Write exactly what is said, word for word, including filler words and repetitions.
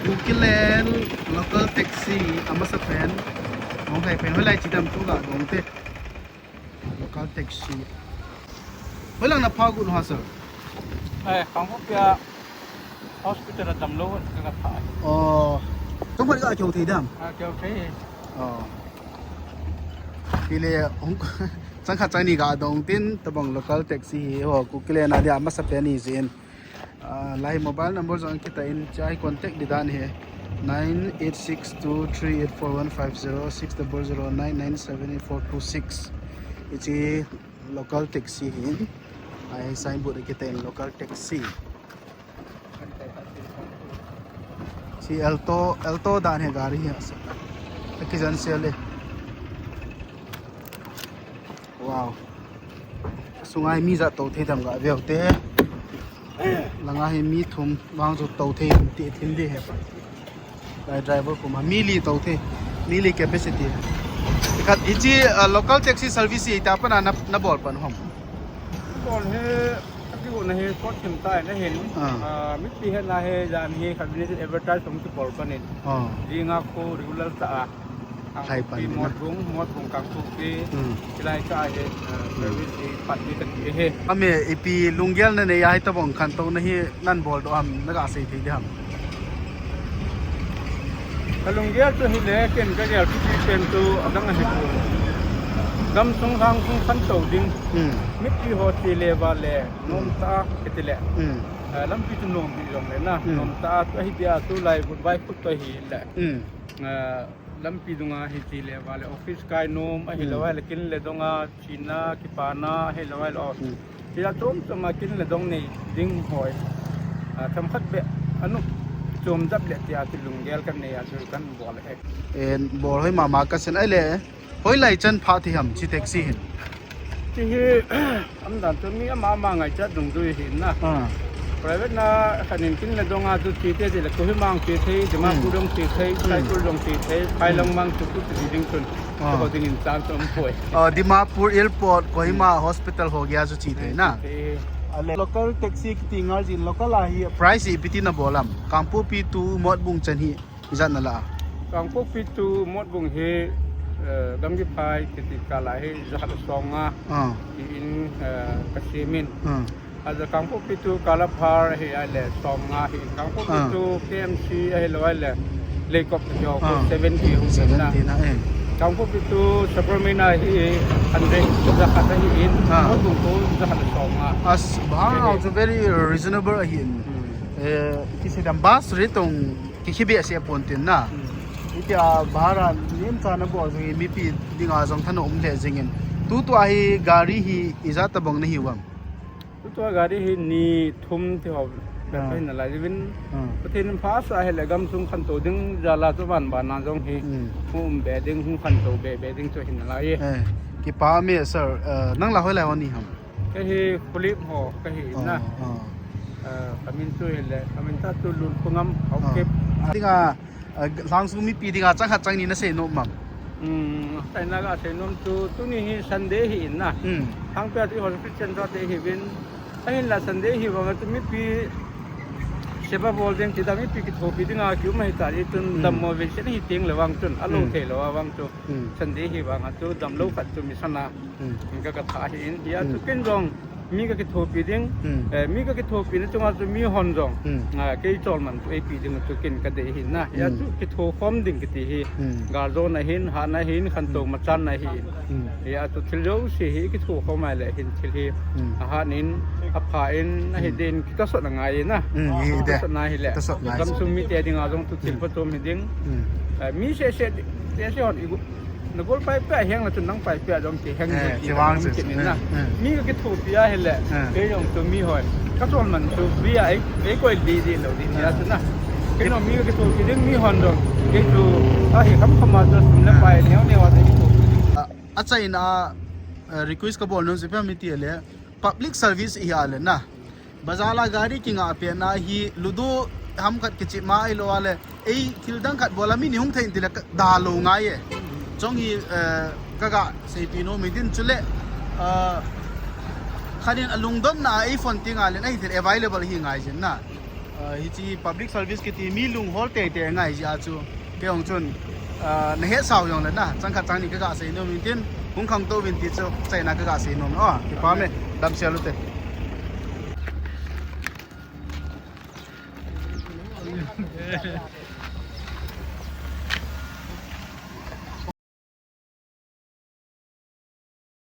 Kukiland local taxi amasapen. Hung kai pen hoilai chi dam tu ga dong te. Local taxi. Hoilang na pha gu ha sir? Eh, Kangpokpi a hospital a damlou ka ka tha. Oh. Tong phat ga keu thei dam? Ah, keu thei. Oh. Pile hung chang khat chang ni ga dong tin tabang local taxi hi ho Kukiland a dia amasapen ni jin. Ah, lai mobile number jong kita in chai contact di dan hi nine eight six two three eight four one five zero six double zero nine nine seven eight four two six. Hichi local taxi hi. Ai signboard kita in local taxi. Si Alto, Alto dan hi gari hi asa. Kijan sel e. Wow. Sunga hi mi ja to thei dam ga veu te. Langa hi mi thum vang chu to thei ti thin di he. Lai driver kuma mi li to thei. Mi li capacity. Khat hichi, uh, local taxi service hi ta pana na, na bol pan hom. Bol he ati ko na he kot thim tai na hin. Ah. Ah, mi pi he na he jan he khat ni advertise hom ki bol pan in. Ah. Dinga ko regular ta a. Khai pan Kangpokpi na. Motbung, Motbung Kangpokpi. Hmm. Hilai ka he, uh, service hi pat ni ka ti he. Ame ipi lunggel na nei a hi tabang khantou na hi nan bol doh ham na ga sei thei di ham. Ka lunggel chu hi le ken ka gel kiti pen chu adang ahi ko. Gamsung lhangsung khantou ding. Hmm. Mipi ho ti le va le, hmm, nom ta kiti le. Hmm. Uh, lampi chu nom pi jong le na. Hmm. Nom ta chu ahi dia chu lai gut vai khut to hi le. Hmm. Uh, Lampi dunga hi ti le va le office kai nom, ahilou, hmm, ahile kin le donga, china, kipana, ahilou, ahile, oh. Hmm. Tia chom chom a kin le dong nei ding hoi. Ah, themkhat be, anu, chom jap le tia ti lunggel kan nei a chu kan bol e. En, bol hoi mama ka sen ahile, hoilai chan pha thei ham, chi taxi hin. Chi hi, am dan chu mi ama ama ngaichat dungjui hi na. Ah. Private na khanin kin le donga chu chi te ti le Kohima ang chi thei, Dimapur, hmm, dong chi thei, hmm, Saikul dong chi thei, Phailong, hmm, mang chu chu chi ding chun. Ah. Chu ding in chan chu um poi. Oh, Dimapur Airport, Kohima, hmm, Hospital ho gei a chu chi thei na. Hmm, chi thei. Ale local taxi kiti ngal jin local a hi price ipi ti na bol am? Kangpokpi to Motbung chan hi. Ijat na la a? Kangpokpi to Motbung hi, eh, Gamgiphai kiti kal a hi jakhat le somnga. Ah. Ti in, eh, ka simin. Ah. Aja Kangpokpi to Kalapahar hi ahile somnga hi. Kangpokpi, ah, to K M C ahilou ahile Leikop hi ho, ah, seventy ho na. Seventy na, eh. Kangpokpi to Sapermeina hi hundred, jakhat ahi in. Ah. Motbung to jakhat le somnga. As, bhara, okay, chu very reasonable ahi in. Hmm. Eh, kisi dam bus rate tong Kikhi behseh pon tin na. Hmm. Hitia bhara nemcha na bol jing in mipi dinga jong thanom um lheh jing in. Tutua hi gari hi ijat tabang na hiu am? Tutua gari hi ni thum ti ho. Ah. Ka hin nalai uvin. Ah. Pathen in pha sah hile gamsung khantou ding jal a chu van bana jong hi. Hmm. Hung um be ding, hung khantou be be ding chu hin nalai e. Eh, kipa me sir, eh, nang la hoilai ho ni ham? Kei hi Khulip ho kahi na. Oh, oh. Ah, kamin chu hile, kamin ta chu Lulkhungam, oh. Haokip. Dinga, ah, lhangsung mipi dinga chang khat chang ni na seinom am? Hmm, kaina ga seinom chu, tuni hi Sunday hi in na. Hmm. Thangpia chu hospital center te hi vin. Ahinla Sunday hi vang chu mipi seba bol ding ti da mipi kithopi dinga kium ahi ta i chun, hmm, dammo ve se hi ting le vang chun, alo, hmm, thei lou a vang chu. Hmm. Sunday hi vang a chu damlou khat chu mission a. Hmm. Ka, ka tha hi in, hia chu, hmm, ken jong, mi ka kithopi ding, hmm, eh, mi ka kithopi na chunga chu mi hon jong, hmm, ah, kei chol man chu eipi ding chu ken ka dei hi na. Hia, hmm, chu kitho khom ding kiti hi, hmm, gal jo na hin, ha na hin, khantou, hmm, machan na hin. Hmm. Hia chu thil jouse hi kitho khom a le hin thil hi, hmm, ahan in, apha in, ahi, hmm, din, kitasot na ngai na. Hmm, hi de. Kitasot na hi le. Kitasot ngai. Gamsung mite dinga jong chu thil, hmm, pachom hi ding. Hmm. Eh, mi sese, sese hon i gu-, Na gol pai pia heng la chun nang pai pia jong ti heng, eh, ti vang chu, ti na. Eh, eh. Mi ka kithopi a hile, eh, kei jong chu mi hoi. Ka chol man chu bi a ei, ei koi di di lou di, eh, tia chu na. Kei jong mi ka kithopi ding mi hon jong. Kei chu a hi kham kham a chu sum le pai neo neo a te kithopi. A, achaina, eh, request ka bol nom chu ipi ham iti le. Public service ihi a le na. Bazar a gari kinga pet na hi ludo ham khat kichep ma ahilou a le. Ei thil dang khat bol a mi ni hung thei in ti le ka dalou ngai e. Chong hi, eh, ka ga seipi nom hi din chule, eh, khat in alungdon na ei phone ting a le na hi thil available hi ngai jin na. Hiche public service kiti mi lunghol teitei ngai jeh a chu, kei jong chun, nahet sau jongle na, chang khat chang ni kaga seinom in tin, hung khangtou vin ti chu, chaina kaga seinom in, o, kipa me, damsel ute.